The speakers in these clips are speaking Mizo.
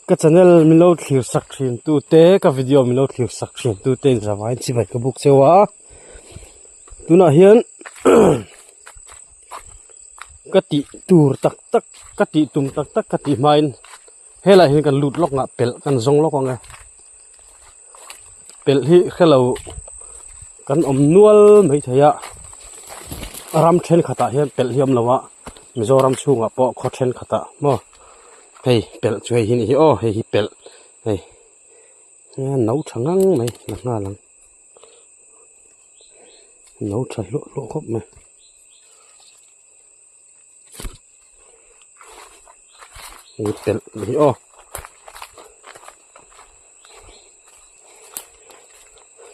Ka channel min lo thlir sak thin tu te ka video min lo thlir sak thin tu te in zavaiin chibai ka buk cheu a tunah hian ka tih tur tak tak ka tih tum tak tak ka tih hmain helaiah hian kan lut lawk ngah pelh kan zawng lawk ang e pelh hi hrelo kan awm nual maithei a ram thenkhatah hian pelh hi a awm lo a Mizoram chhungah pawh khaw thenkhatah maw hei pelh chu hei hi ni hi aw hei hi pelh hei no tha ngang mai la nghal ang no tha hluah hluah khawp mai. Hei pelh ni hi aw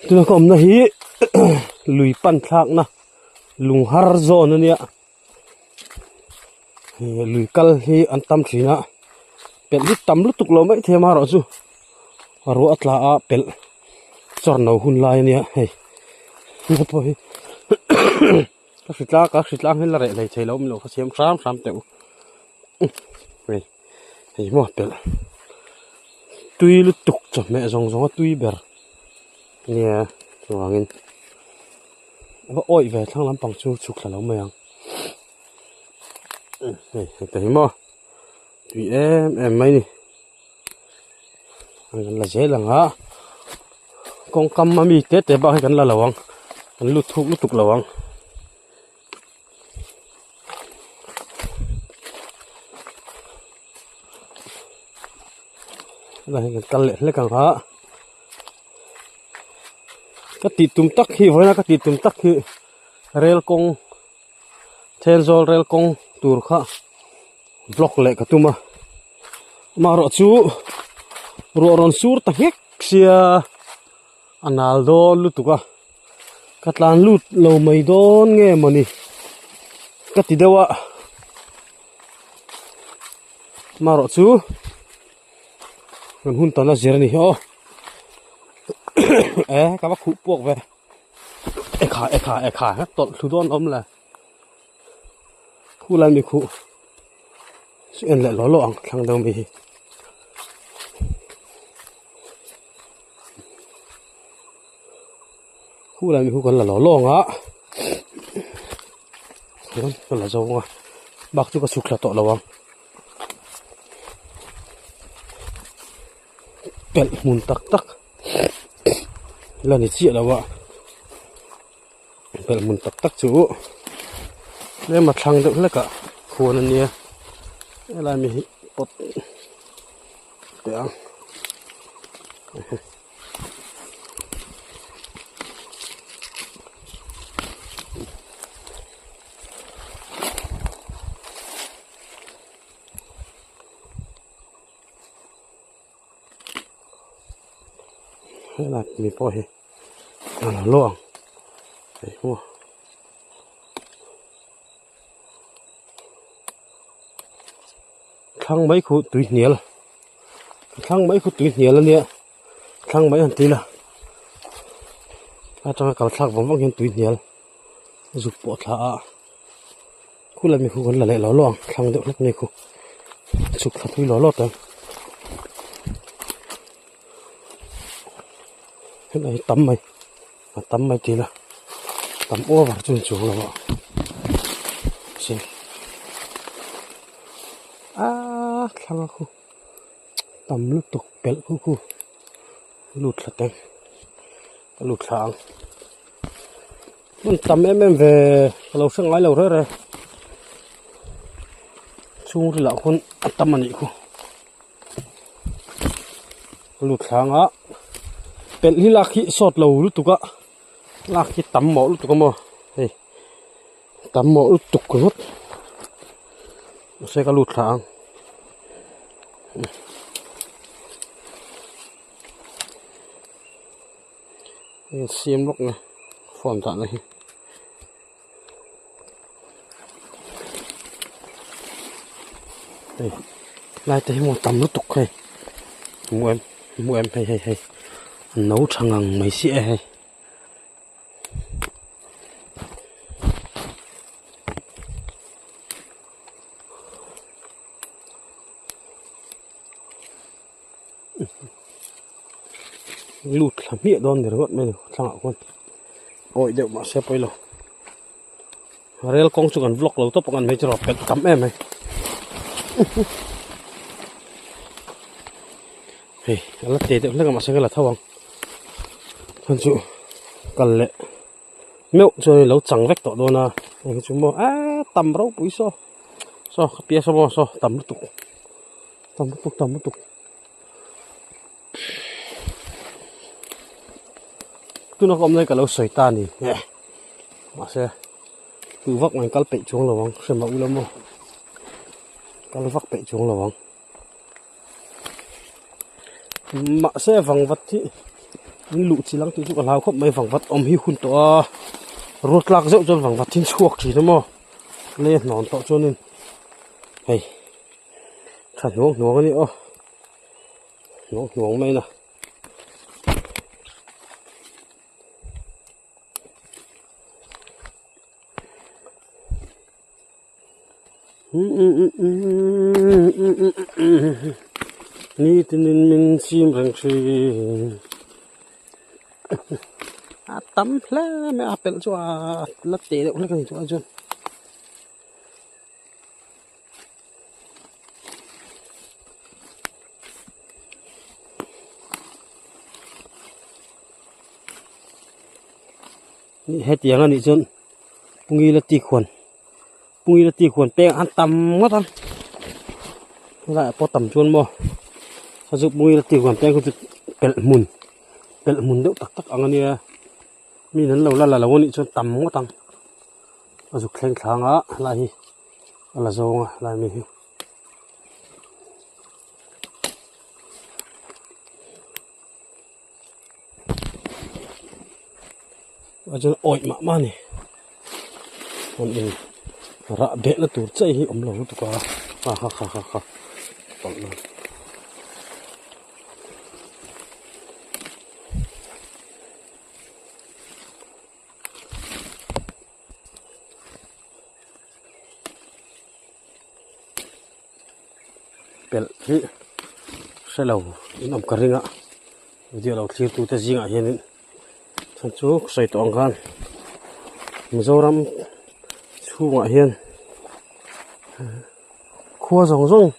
tuna ka awmna hi lui pan thlakna lung har zawn a nia lui kal hi an tam thin a pelh hi tam lutuk lo maithei amaherawhchu ruah a tla a pelh chawr no hun lai a nia hei hei pawh hi. Ka hri tlak a hri tlang hi la reh hlei thei lo awm lo kha siam hram hram teh u hei hei maw pelh tui lutuk chawhmeh zawng zawng a tui ber nia chuvangin a va awih ve thlang lampang chu chhuk thla lo mai ang hei heta hi maw tui em em mai ni an la zel ang a kawngkam a mi te te bak hi kan la lo ang kan lut thuk lutuk lo ang tunah hian kan kal leh hlek ang a ka tih tum tak hi vawiin a ka tih tum tak hi rel kawng Thenzawl rel kawng tur kha vlog leh ka tum a amaherawh chu ruah rawn sur ta nghek sia a nal dawn lutuk a ka tlan lut lo mai dawn nge mawni ka ti deuh a amaherawh chu kan hun tana zir a ni hi aw e ka va khuh puak ve. Ekha ekha ekha ha tawlh thlu dawn awm le khu lai mi khuh chu en leh law law ang thlang deuh mi hi khu lai mi khu kan la law law ang a chuan ka la zo ang a bak chu ka chhuk thla tawh lo ang pelh hmun tak tak la ni chiah lo a pelh hmun tak tak chu tlem a thlang deuh hlek ah khuan a nia helai mi hi pawt teh ang. Helai mi pawh hi a lo luang hei maw thlang mai khu tui hnial thlang mai khu tui hnial ania thlang mai han ti ila atanga kal thlak vang vang hian tui hnial zuk pawh thla a. Khu lai mi khu kan la leh lo lo ang thlang deuh hlek mai khu chhuk thla thui lo lo tawh helai hi tam mai a tam mai tih ila tam over chu ni chuang lo a sin aaa thlang a khu tam lutuk pelh khu khu lut thla teng ka lut thla ang. Hmun tam em em ve ka lo hre ngai lo reng reng chhungril ah khawn a tam a nih khu a lut thlang a pelh hi lak hi sawt lo lutuk a lak hi tam mawh lutuk a maw hei tam mawh lutuk ringawt mahse ka lut thla ang. Siam lawk nge phone dah na hi hei lai te hi maw tam lutuk hei hmu em hmu em hei hei hei a no tha ngang mai si e hei. Lut thla hmiah dawn ni ringawt mai a ni thlangah khuan awih deuh mahse pawi lo rel kawng chu kan vlog lo tawp ang an hmeichhe rawh pelh tam em mai hei a la te deuh hlek a mahse ka la tho ang chuan chu kal leh meuh chuan lo chang vek tawh dawn a heng hi chu maw eee tam ropui saw saw ka piasa maw saw tam lutuk tam lutuk tam lutuk. Tuna ka awm lai ka lo sawi ta a ni eh mahse tu vak mai kal peih chuang lo ang hre mah ula maw kal vak peih chuang lo ang mahse vangvat hi in luh chi lang tih chu ka hlau khawp mai vangvat awm hi hun tawh a ruat tlak zeuh chuan vangvat hi an chhuak thin a maw lei a hnawn tawh chuanin hei tha hnuang hnuang a ni aw. Hnuang hnuang mai na. Ni tinin min chim reng thin. A tam hle mai a pelh chu a la teh deuh hlek a ni tawh a chuan. Hetiang a nih chuan pungila ti khuan pungila ti khuan peng an tam ngawt ang helaiah pawh tam chuan maw a chu pungila ti khuan peng khu chu pelh hmun pelh hmun deuh tak tak ang a nia mi an lo la la lo a nih chuan tam ngawt ang. A zuk thleng thlang a helai hi a la zawng a helai mi hi. A chuan awih mah mah a ni an in rah beh na tur chiah hi awm lo lutuk a ha ha ha ha ha tawlh nan. Pelh hi hre lo in awm ka ring a video lo thlir tute zingah hianin chhan chu sawi tawh ang khan Mizoram chhungah hian khua zawng zawng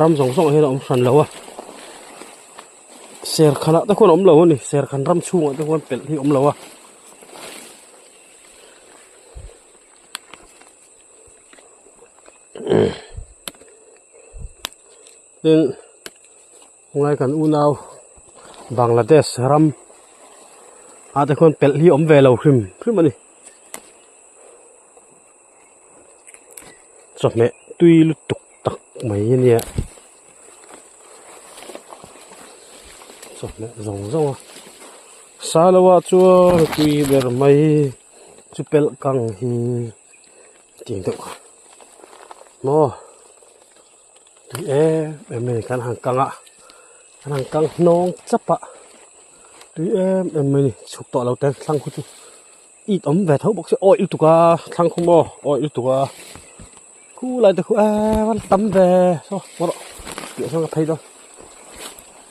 ram zawng zawng ah hian a awm hran lo a serkhanah te khuan a awm lo a ni serkhan ram chhungah te khuan pelh hi a awm lo a. Tin ngai kan unau Bangladesh ram ah te khuan pelh hi a awm ve lo hrim hrim a ni. Chawhmeh tui lutuk tak mai a nia chawhmeh zawng zawng a salo ah chuan tui ber mai chu pelh kang hi tih deuh kha maw tui em em mai kan han kang a kan han kang hnawng chap a tui em em mai a ni chhuk tawh lo te thlang khu chu. It awm ve tho bawk se awih lutuk a thlang khu maw awih lutuk a khu lai te khu eee an tam ve saw maw rawh piah sawn ka phei dawn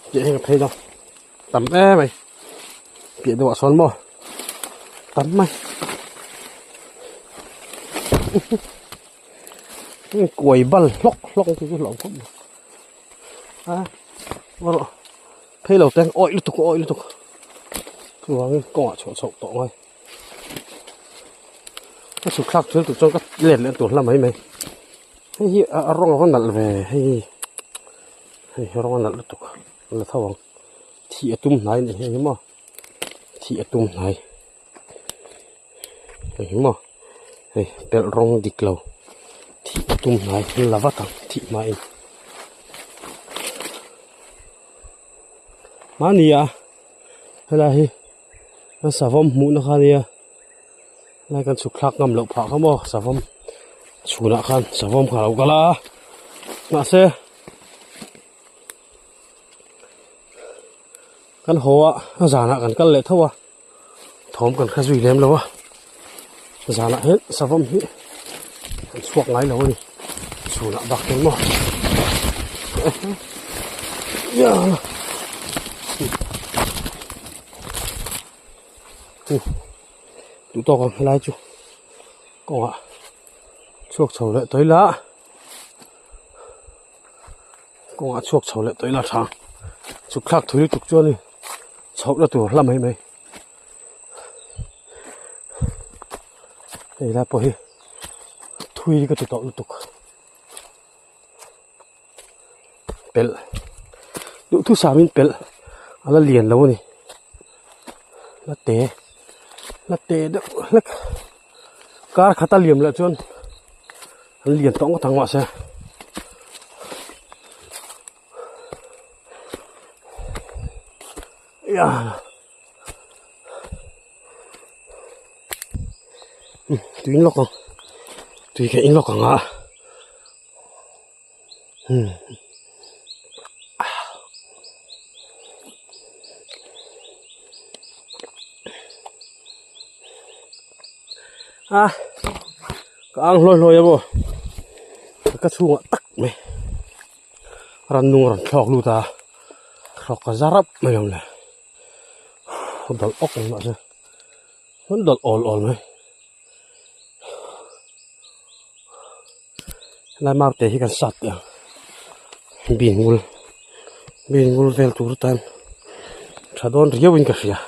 piah hian ka phei dawn tam em mai piah deuh ah sawn maw tam mai kuai bal hlawk hlawk ang chu hlauh khawp mai a maw rawh phei lo te awih lutuk awih lutuk chuvangin kawngah chhuah chhoh tawh ngai ka chhuk thlak thil tur chuan ka let leh tur hla mai mai hei hi a rawng a va nalh ve hei hei hi rawng a nalh lutuk a la tho ang thih a tum hnai a ni hei hi maw thih a tum hnai hei hi maw hei pelh rawng dik lo thih a tum hnai la vat ang thih hmain. Mahni a helai hi an savawm hmuhna kha ania helai kan chhuk thlak ngam loh phah kha maw savawm chhunah khan savawm kha a lo kal a mahse kan haw a a zanah kan kal leh tho a thawm kan hre zui lem lo a zanah hian savawm hi an chhuak ngai lo a ni chhunah bak hian maw. Duh tawk ang helai chu kawngah chhuak chho leh tawih la kawngah chhuak chho leh tawih la tha chhuk thlak thui lutuk chuanin chhoh na tur hla mai mai hei lai pawh hi thui ka ti tawh lutuk. Pelh duhthusam in pelh a la lian lo a ni la te la te deuh hlek kar khat a liam leh chuan an lian tawh ngawt ang mahse tui in lawk ang tui ka in lawk ang a. A ka ang hlawi hlawi a maw ka chhungah tak mai rannung a rawn thlawk lut a hrawk ka za rap mai ang le dawlh awk ang mahse an dawlh awl awl mai. Helai mau te hi kan sat teh ang bean ngul bean ngul vel tur atan tha dawn riau in ka hria.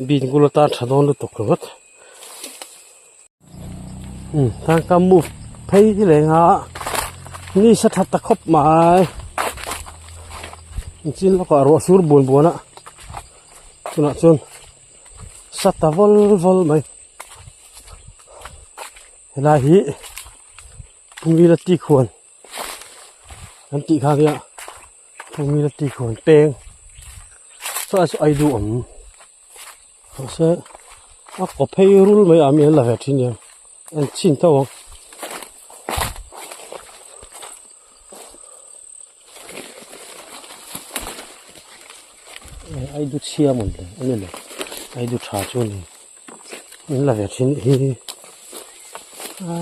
Bin gul atan tha dawn lutuk ringawt. Tang ka move phei hi leng a ni sa that ta khawp mai chin lawkah ruah sur buan buan a tunah chuan sa ta vawl vawl mai helai hi Pungila ti khuan an tih kha nia Pungila ti khuan peng saw chu ai duh awm. Mahse a kaw phei rul mai ah mi an la ve thin nia an chin tho ang. Ai du chhia mawn le a ni le ai du tha chu a ni an la ve thin hi a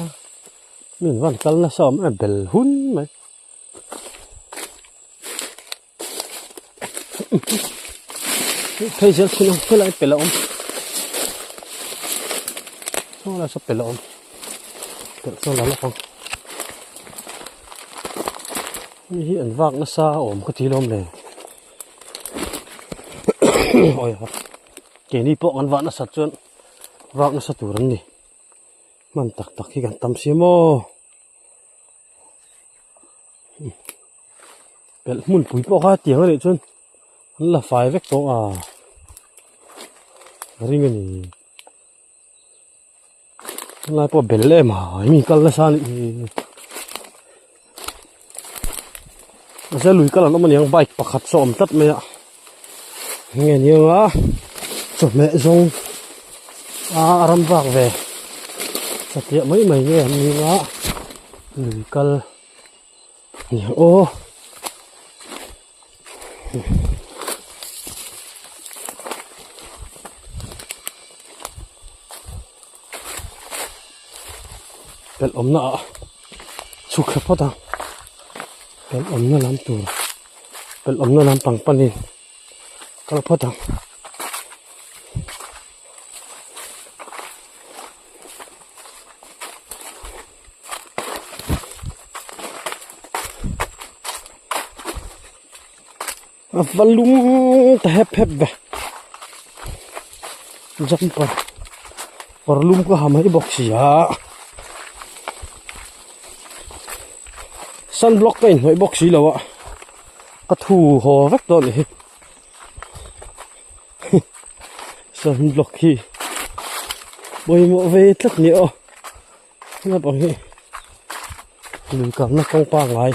min van kal nasa awm em bel hun mai. Phei zel thin ang helai pel a awm saw lai saw pel a awm pelh sawn la lawk ang hei hi an vak nasa a awm ka ti lawm le awi ha keini pawh an vah nasat chuan vak nasa tur an ni hman tak tak hi kan tam si maw. Pelh hmun pui pawh kha tiang a nih chuan an la fai vek tawh a ring a ni tunlai pawh bel em a mi kal nasa a nih hi mahse lui kal an awm a niang bike pakhat saw a awm tlat mai a nge niang a chawhmeh zawng a ram vak ve satliah mai mai nge an ning a lui kal nia aw. Pelh awmna ah chhuk thla phawt a pelh awmna lam tur pelh awmna lampang panin kal phawt ang. A va lum ta hep hep ve jumper kawr lum ka ha mai bawk si a sunblock ka inhnawih bawk si lo a ka thu haw vek dawn a ni hi sunblock hi pawimawh ve tlat ni aw. Lampang hi lui kalna kawng pangngai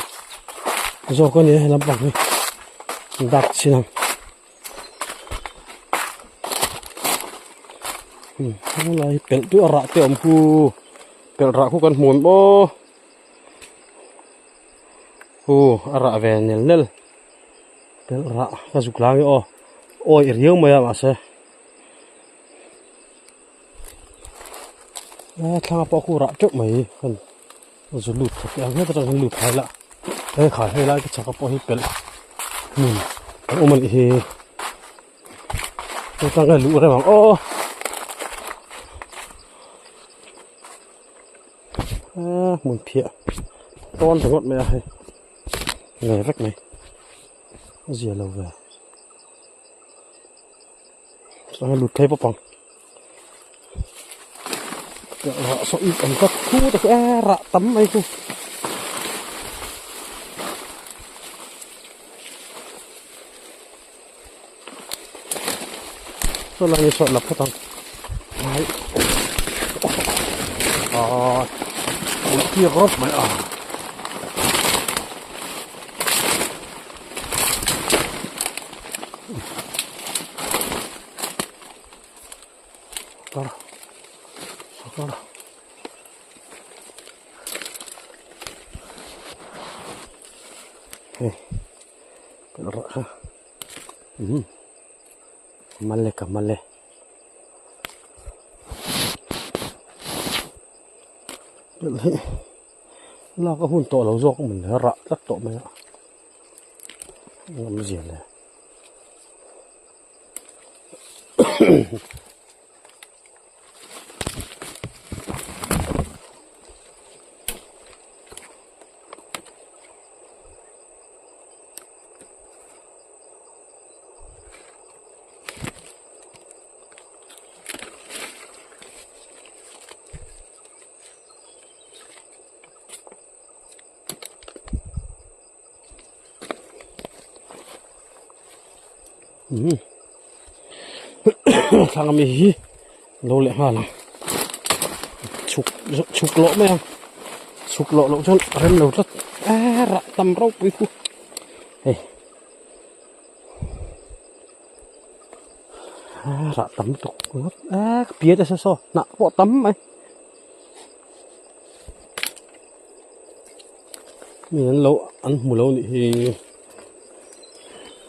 zawk a ni a he lampang hi dak chin ang helai pelh duah rah te a awm khu pelh rah khu kan hmu em aw khu a rah ve nel nel pelh rah ka zuk lang e aw awi riau mai a mahse. A thla pawh khu rah teuh mai kan zu lut khat ang hlek atang hian lut phai la he khai hei lai ka chhak a pawh hi pelh hmun a awm a nih hi hei tang luh reng ang aw a hmun phiah tawn ringawt mai a hei nge vek mai a zia lo ve. Chuan lut phei bawk ang rah saw ip ang tlat khu te khu e rah tam mai chu saw lai saw la phawt ang ai ah ui tiak rawp mai a. Kar kar hei rah kha umm male ka male hei lak a hun tawh lo zawk a mun rah tlat tawh mai a. Awmzia le Thlang ami hi lo leh nghal ang chhuk chhuk lawh mai ang chhuk lawh loh chuan a rem lo tlat eee rah tam ropui khu hei rah tam tuk ngawt eee ka pian nasa saw hnah pawh tam mai. Mi an lo an hmu lo nih hi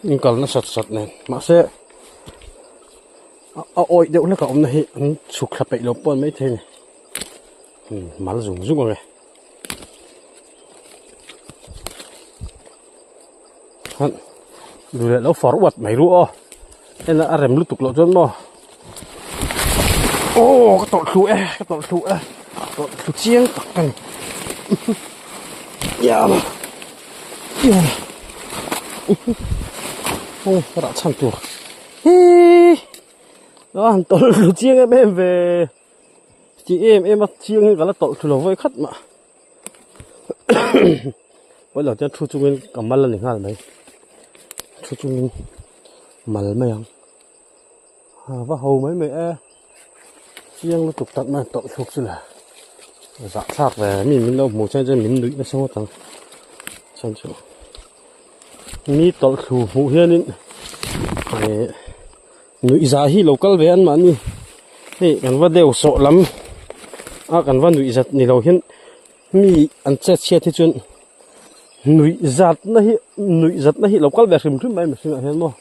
in kal nasat sat nen mahse a awih deuh hlek a awmna hi an chhuk thla peih lo pawh a ni maithei a ni mal zung zung ang e duh leh lo far uat mai ru aw en a rem lutuk loh chuan maw aw ka tawlh thlu e ka tawlh thlu e tawlh thlu chiang tak ka ni yama yama aw ka rah chhan tur hii a han tawlh thlu chiang em em ve ti em em a chiang hi ka la tawlh thlu lo vawi khat mah. Pawi lo chuan thu chungin ka mal a ni nghal mai thu chungin mal mai ang a va ho mai mai e chiang lutuk tak mai tawlh thluk chu le zahthlak ve mi min lo hmuh chuan chuan min nuih nasa ngawt ang chuan chu mi tawlh thlu hmuh hianin eh nuih zah hi lo kal ve an mahni hei kan va deuh sawh lam a kan va nuih zat ni lo hian mi an chet chhiat hi chuan nuih zat na hi nuih zat na hi lo kal ve hrim hrim mai mihring ah hian maw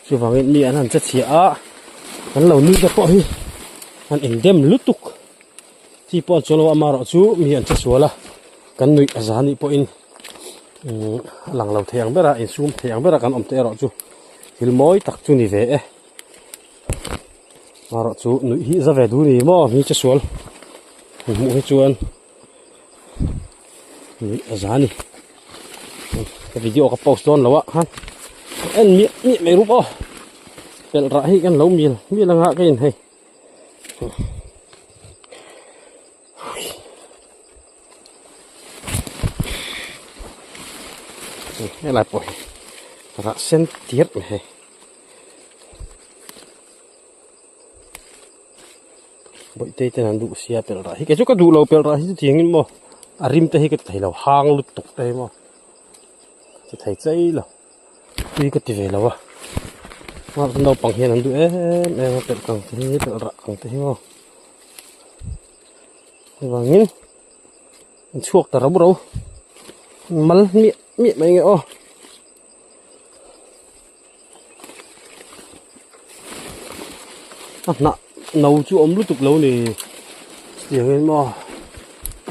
chuvangin mi an han che chhia a kan lo nui te pawh hi an indem lutuk chi pawh an chuang lo a amaherawh chu mi an che sual a kan nuih a za nih pawhin umm a lang lo thei ang ber a insum thei ang ber a kan awm te erawh chu thil mawi tak chu ni ve e amaherawh chu nuih hi za ve duh ni maw mi che sual hmuh hi chuan nuih a za a ni ka video ka post dawn lo a han. En miah miah mai rup aw pelh rah hi kan lo mil mil anga ka in hei. Helai pawh hi rah sen tir mai hei. Bawihte ten an duh sia pelh rah hi kei chu ka duh lo pelh rah hi chu tiangin maw a rim te hi ka ti thei lo hang lutuk te hi maw ka ti thei chei lo tui ka ti ve lo a naupang hian an duh em em a pelh kang te hi pelh rah kang te hi maw chuvangin an chhuak ta rau rau mal miah miah mai nge aw. A hnah no chu awm lutuk lo ni tiang in maw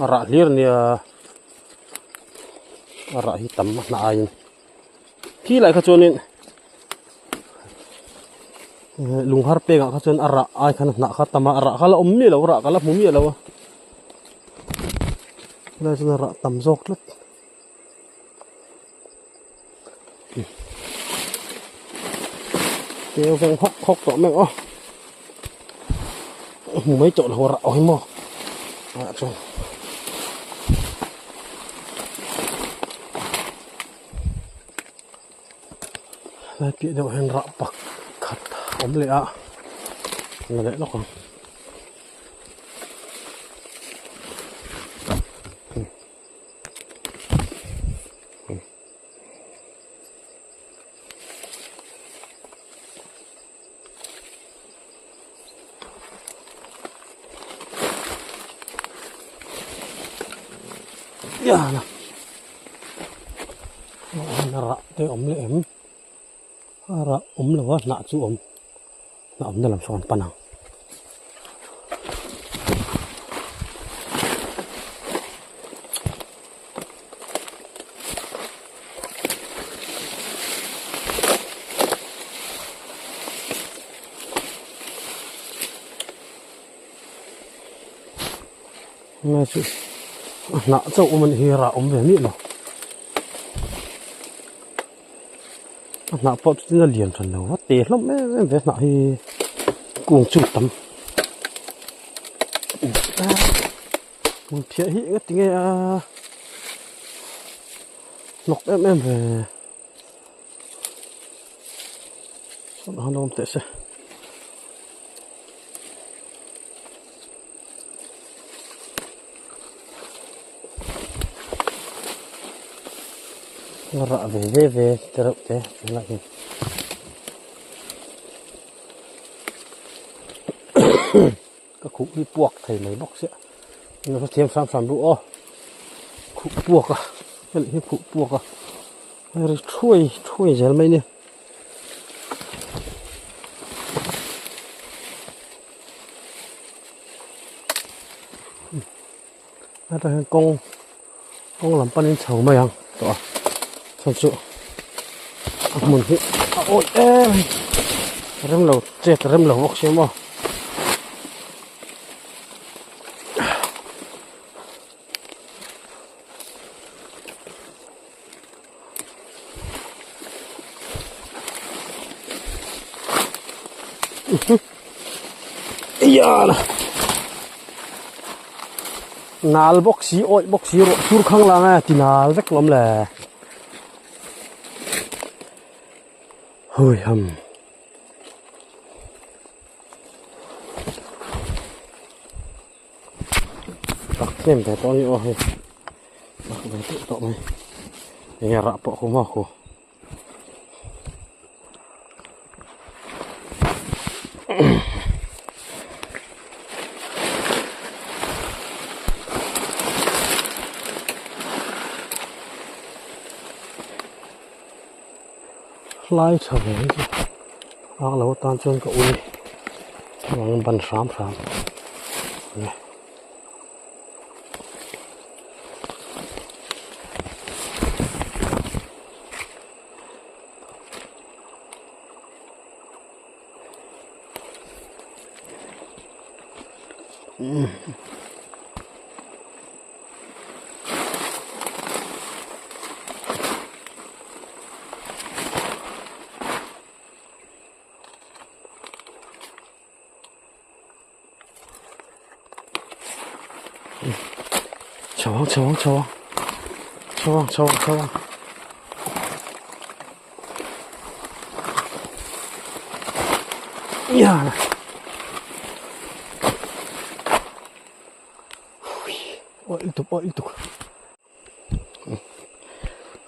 a rah hlir a nia a rah hi tam a hnah aiin khi lai kha chuanin lung har pengah kha chuan a rah ai khan a hnah kha tam a a rah kha la awm miah lo a rah ka la hmu miah lo a helai chuan a rah tam zawk tlat. Keu veng hawk hawk tawh mai aw hmu mai tawh lo rah awm maw ah chuan lai piah deuh hian rah pakhat a awm leh a la leh lawk ang. Rah te awm leh em a rah awm lo a hnah chu awm hnah awmna lam sawn pan ang. Nge chu a hnah chauh awm a nih hi rah awm ve miah lo a hnah pawh chu tin a lian hran lo a te hlawm em em ve hnah hi kung chu tam hmun phiah hi enga tinge a hnawk em em ve han awm teh se. Rah ve ve ve te reuh te tunah hian ka khuh hi puak thei mai bawk sia eng emaw thiam hram hram duh aw khuh puak a hemi hi khuh puak a ri thuai thuai zel mai nia. Hetah hian kawng kawng lam panin chho mai ang tawh a chhan chu a hmun hi a awih em rem lo chet rem lo bawk sia maw. Nal bawk si awih bawk si ruah sur khang lang e ti nal vek lawm le hui ham. Tak tlem ve tawh a ni aw hei tak ve deuh tawh mai enge rah pawh khu maw khu hlai tha ve hi chu ak lo atan chuan ka ui chuan ban hram hram a ni. Chho ang chho ang chho ang chho ang chho ang chho ang. Oi lutuk oi lutuk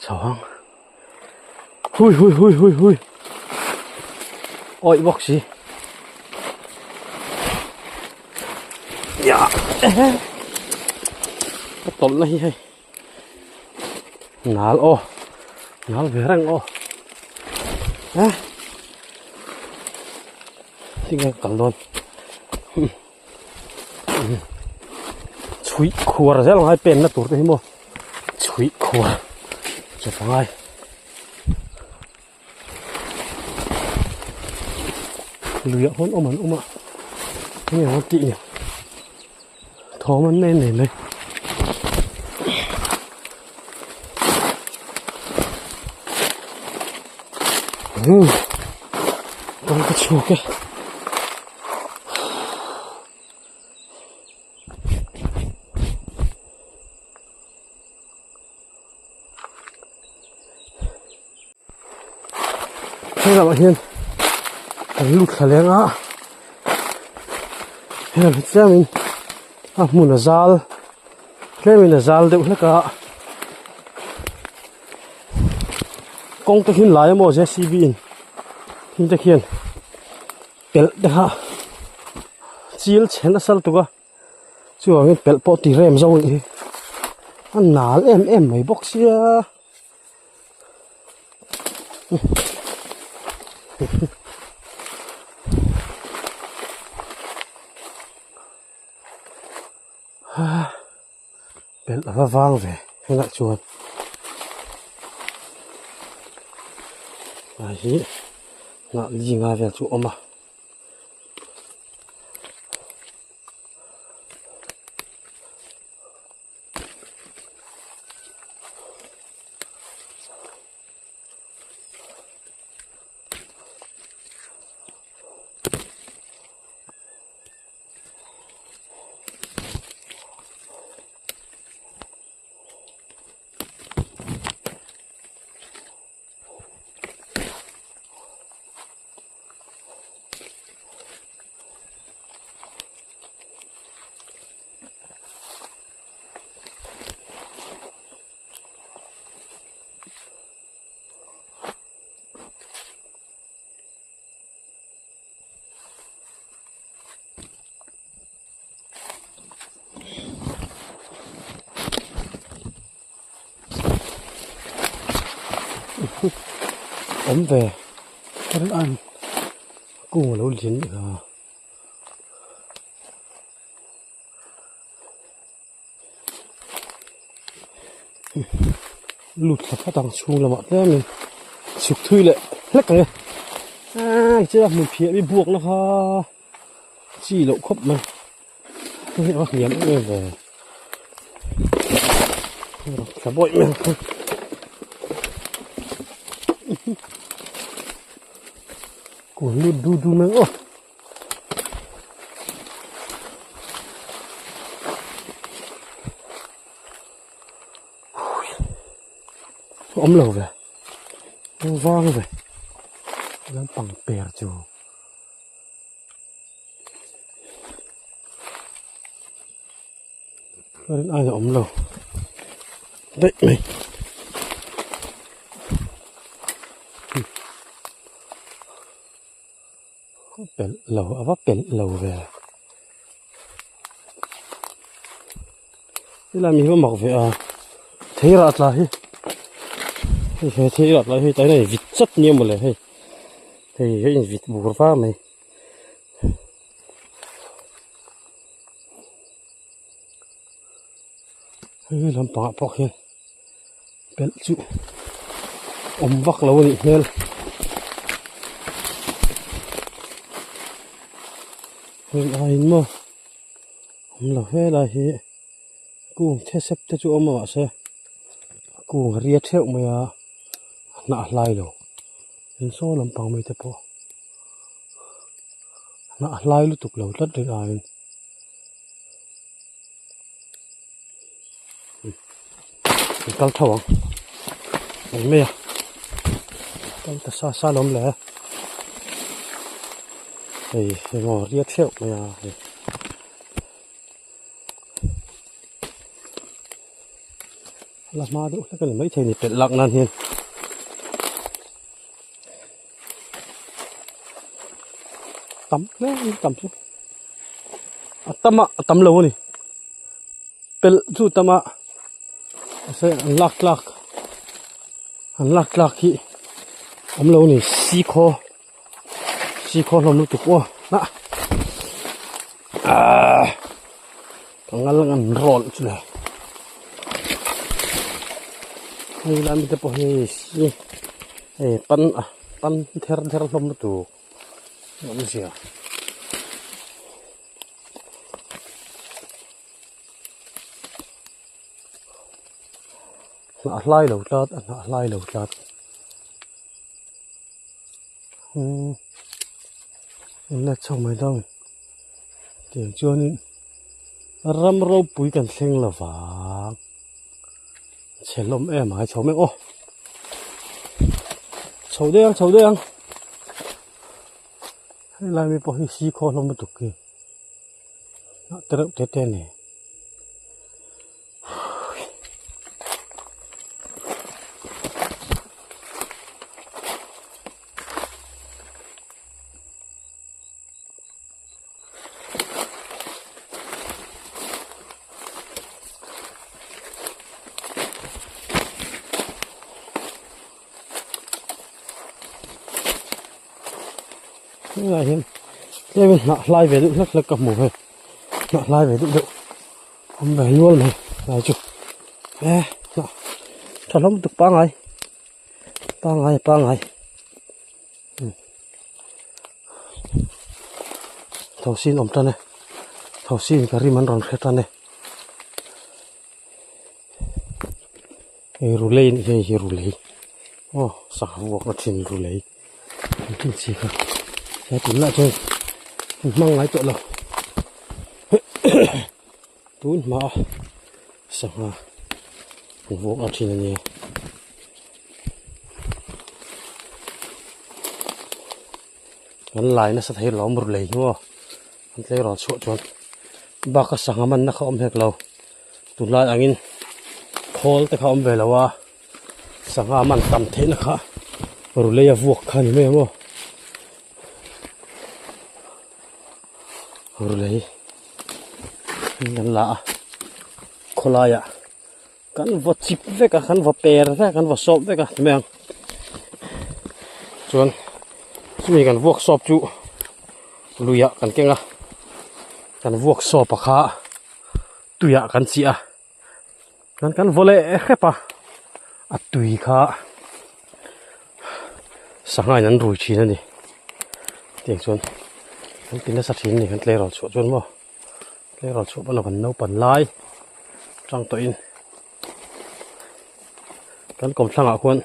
chho ang hui hui hui hui hui oi bawk si ka tawlh na hi hei nal aw nal ve reng aw a tinge ka kal dawn chhuih khuar zel ngai pen na tur te hi maw chhuih khuar chawp a ngai. Luiah hawn awm an awm a enge an tih ni thawm an nei nei mai. Umm kawng ka chhuak e. He lamah hian kan lut thla leng a helam hi tlemin a hmun a zal tlemin a zal deuh hlek a kawng te khian lai emaw J C B in thil te khian pelh te kha chil chhe nasa lutuk a. Chuvangin pelh pawh ti rem zo anih hi a nal em em mai bawk sia pelh a va vang ve helaiah chuan a hi hnah linga vel chu a awm a. Awm ve rin an kung alo lian a lut thla phat ang chhung lamah tlemin chhuk thui leh hlek ang e ai chela hmun phiah mi buak na kha chi loh khawp mai hei hi a va hniam em em ve thla bawih mai ang kun lut du du mai ang aw. Awm lo ve vang ve lampang per chu. Rin aia awm lo daih mai pelh lo a va pelh lo ve helai mi hi va mak ve a thei rah tla hi hei he thei rah tla hi hei tain a invit chat nia mawle hei hei hi a invit bur va mai. Hei lampangah pawh khian pelh chu awm vak lo a nih hmel. Heng aiin maw awm lo helai hi kung thesep te chu awm a mahse kung a ria theuh mai a a hnah a hlai lo in saw lampang mai te pawh. Hnah hlai lutuk lo tlat reng aiin. Kan kal tho ang mai mai a kal ta sa sa lawm le hei emaw riat hleuh mai a hei. La hma deuh hlek a ni maithei ni pelh lak nan hian tam hle a ni tam chu a tam a a tam lo a ni pelh chu tam a mahse an lak tlak an lak tlak hi awm lo a ni sikhaw sikhaw hlawm lutuk aw ah ahh ka ngal an rawlh chu le hei lai mite pawh hi si hei pan a pan ther ther hlawm lutuk awmzia. Hnah hlai lo tlat a hnah hlai lo tlat umm an let chho mai dawn tiang chuanin ram ropui kan thleng lo vang chhe hlawm em ai chho mek aw chho daih ang chho daih ang helai mi pawh hi sikhaw hlawm lutuk hi. Hnah te reuh te te a ni. Tunah hian tlem in hnah hlai ve deuh hlek hlek ka hmu hei hnah hlai ve deuh deuh awm ve nual mai hlai chu e hnah tha hlawm tuk pangai pangai pangai thosin awm tan e thosin ka rim an rawn hre tan e hei rulei a nih hi hei hi rulei aw sangha vuak na thin rulei. Engtin chi kha he tunlai chuan an hmang ngai tawh lo tun hma a sangha an vuak a thin a nia kan lai nasa thei lawm ru lei hnuah an tleirawl chhuah chuan bak a sangha manna kha awm hek lo tunlai angin khawl te kha awm ve lo a. Sangha man tam theihna kha rulei a vuak kha a ni mai ang aw. Rulei kan la a khawlaiah kan vaw chip vek a kan vaw per vek a kan vaw sawp vek a ti mai ang chuan chumi kan vuak sawp chu luiah kan keng a kan vuak sawp a kha tuiah kan chiah a. Chuan kan vaw leh hrep a, a tui kha sangha in an rui thin a ni. Tiang chuan kan ti nasa thin a ni kan tleirawl chhuah chuan maw tleirawl chhuah pawn kan naupan lai tang tawh in kan kawmthlangah khuan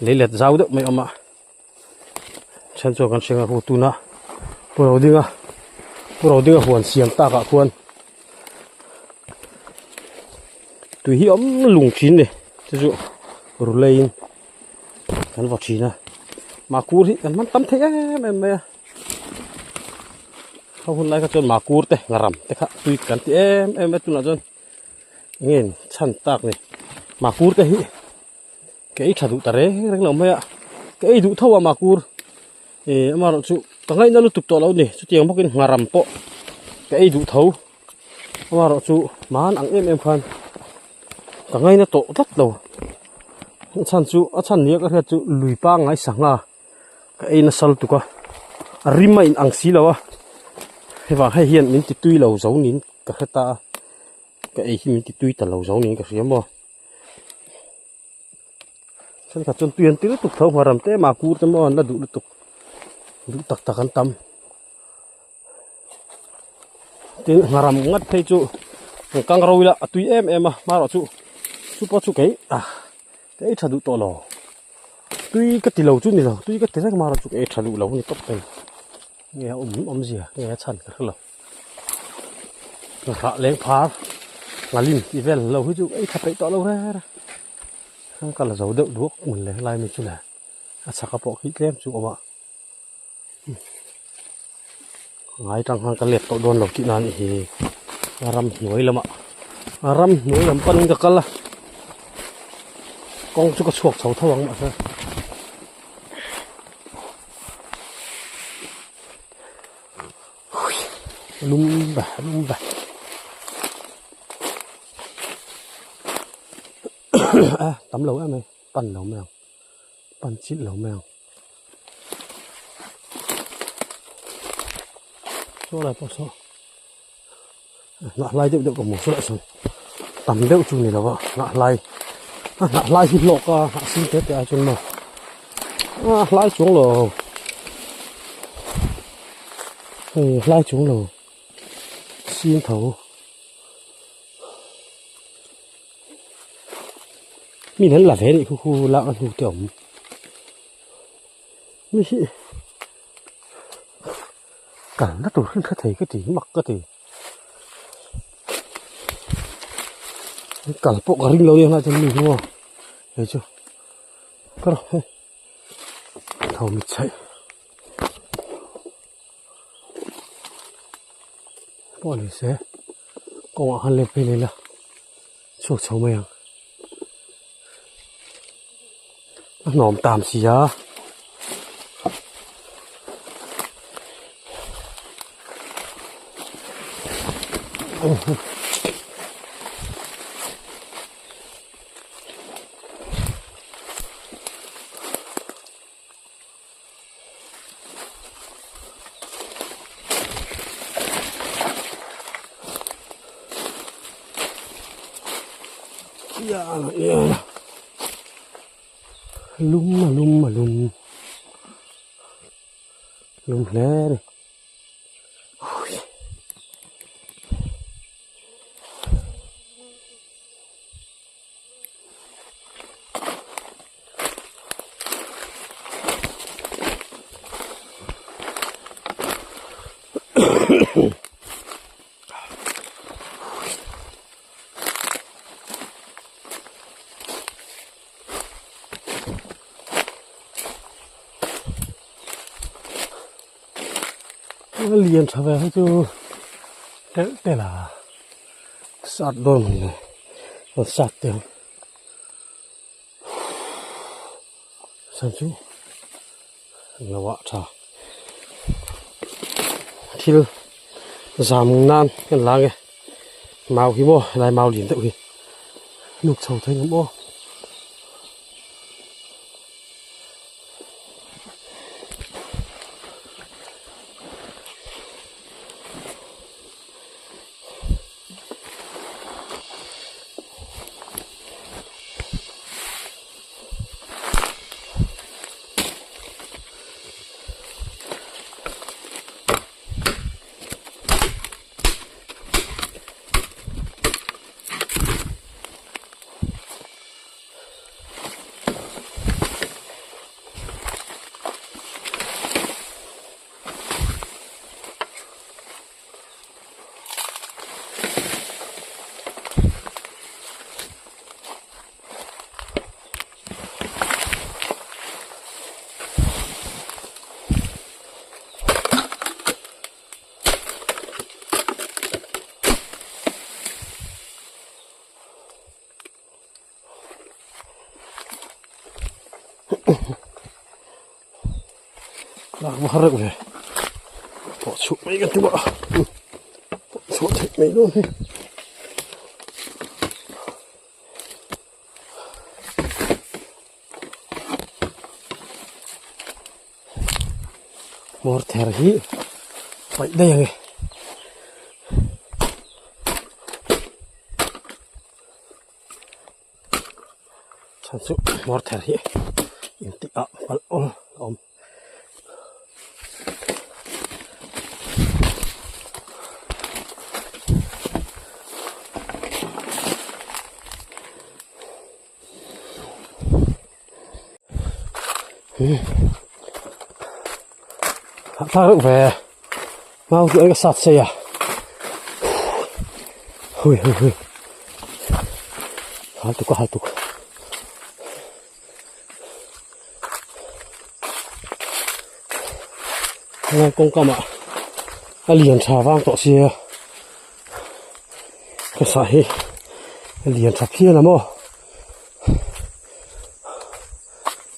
leilet zau deuh mai a awm a. Then chuan kan hriat a hu tuna pu Rodinga pu Rodinga huan siam takah khuan tui hi awm lung thin ni chu chu ruleiin kan vaw thin a mahkur hi kan hman tam thei em em mai a a hun lai kha chuan mahkur te ngaram te kha tui kan ti em em a tunah chuan enge chhan tak ni mahkur te hi. Ka ei tha duh ta reng reng lo mai a, ka ei duh tho a makur ih amaherawh chu ka ngaihna lutuk tawh lo a ni chutiang bawkin ngharam pawh ka ei duh tho amaherawh chu hman ang em em khan ka ngaina tawh tlat lo a chhan chu a chhan nia ka hriat chu lui pangngai sangha ka ei nasa lutuk a a rim a inang si lo a hei vang hei hian min ti tui lo zo niin ka hre ta a ka ei hi min ti tui ta lo zo niin ka hria maw. Thenkhat chuan tui an ti lutuk tho hmaram te mah kur te maw an la duh lutuk duh tak tak an tam tin hmaram ngat phei chu an kang ro ila a tui em em a hmarawh chu chu pawh chu kei ah ka ei tha duh tawh lo tui ka ti lo chu ni lo tui ka ti reng hmarawh chu ka ei tha duh lo a ni tawp mai nge a awm awmzia nge a chhan ka hre lo. Rah leng phar. Ngalim tih vel lo hi chu ei tha peih tawh lo reng reng a ka la zo deuh duak hmun leh helai mi chu le a chhaka pawh khi tlem chu awm a ngai tang khan ka let tawh dawn lo tih nan hi a ramhnuai lamah a ramhnuai lam panin ka kal a kawng chu ka chhuak chho tho ang mahse. Lum va lum va a tam lo em mai pan lo mai ang pan chilh lo mai ang saw lai pawh saw hnah hlai deuh deuh ka hmu saw lah sawn tam deuh chu ni lo a hnah hlai a hnah hlai hi hlawk a hnah sin te te ah chuan maw a hlai chuang lo. Hei hlai chung lo sin tho mi an la ve anih khu khu lak a hnu te awm mi hi kalna tur hi hre thei ka ti mak ka ti kal pawh ka ring lo nia chuan mi hi maw hei chu ka rawh hei tho mit chhaih. Pawh ni se kawngah khan let phei leh ila chhuak chho mai ang a hnawm tam si a. Lum a lum a lum lum hle a ni. Lian tha ve hi chu telh telh a sat dawn mai le rawn sat teh ang chhan chu lo ah tha thil zam nan kan la nge mau hi maw helai mau lian deuh hi hnuk chho thei ang maw. Lak va har reuh ve pawh chhuah mai ka tum a pawh chhuah theih mai dawn hi. Hmawr ther hi paih daih ang e. Chhan chu hmawr ther hi intih ah palh awl a awm. Hahthlak reuh ve mau chu ka sat sei a hui hui hui. Hal tuk a hal tuk. Helai kawngkam ah a lian tha vang tawh sia ka sah hi a lian tha phian a maw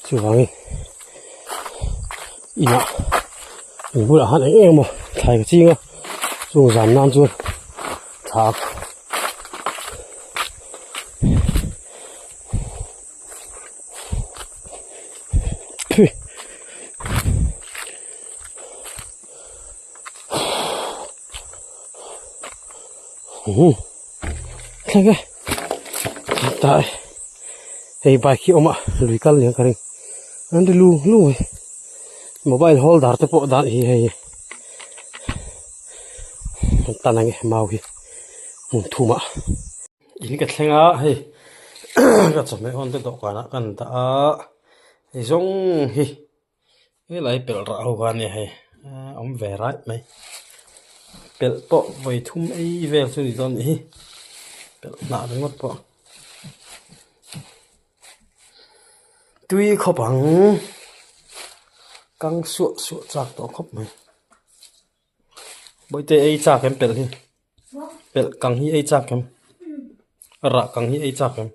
chuvangin inah in bulah khan eng eng emaw thlai ka ching a chung zan nan chuan tha Thleng e ta hei bike hi awm a lui kal nia ka ring an ri lu lu mai mobile holder te pawh dan hi hei an tan ang e mau hi hmun thumah. In ka thleng a hei ka chawhmeh hawn te dawhkanah kan dah a hei zawng hi helai pelh rah ho kha a nia hei awm ve raih mai pelh pawh vawi thum ei vel chu ni dawn nih hi pelh hnah ringawt pawh tui khawp ang kang suah suah chak tawh khawp mai bawihte ei chak em pelh hi. Pelh kang hi ei chak em? A rah kang hi ei chak em?